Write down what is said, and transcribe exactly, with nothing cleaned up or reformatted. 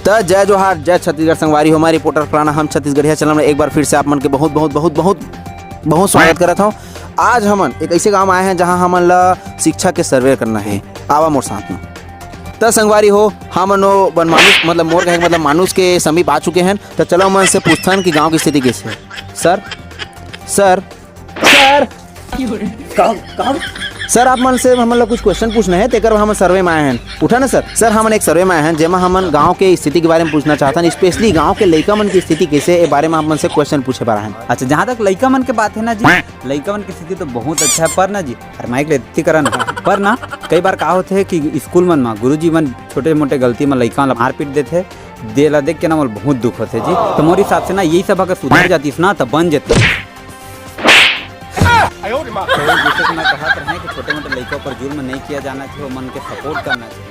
त जय जोहार, जय छत्तीसगढ़ संगवारी हो। मैं रिपोर्टर फलाना, हम छत्तीसगढ़िया चैनल में एक बार फिर से आप मन के बहुत, बहुत, बहुत, बहुत, बहुत स्वागत करत हूँ। आज हमन एक ऐसे गांव आए हैं, जहां हमन ला शिक्षा के सर्वे करना है। आवा मोर साथ में। त संगवारी हो, हमन ओ बन मानुष, मतलब मोर कहे के मतलब मानुष के समीप आ चुके हैं। त चलो मन से पूछथन कि गांव की स्थिति कैसे है। सर, सर, सर, कहो, कहो। सर, आप मन से हमन ला कुछ क्वेश्चन पूछना है, तेकर बर हमन सर्वे में आए हैं। उठा ना सर। सर, हमन एक सर्वे में आए हैं, जेमा हमन गांव के स्थिति के बारे में पूछना चाहथन, स्पेशली गांव के लइका मन की स्थिति कैसे, ए बारे में आप मन से क्वेश्चन पूछे बर आए हैं। अच्छा, जहाँ तक लइका मन के बात है ना जी, लइका मन की स्थिति तो बहुत अच्छा है, पर ना जी, अरे माइक ले इतनी करा ना, पर ना, कई बार का होथे कि स्कूल मन म गुरुजी मन छोटे मोटे गलती म लइका मन ला मारपीट देथे, दे ला देख के ना मोला बहुत दुख होथे जी। तो मोर हिसाब से ना यही सब अगर सुधर जातीस ना, तो बन जतीस। तो जैसे कि मैं कहत रहें कि छोटे मोटे लइका ऊपर जुल्म नहीं किया जाना चाहिए, ओमन के सपोर्ट करना चाहिए।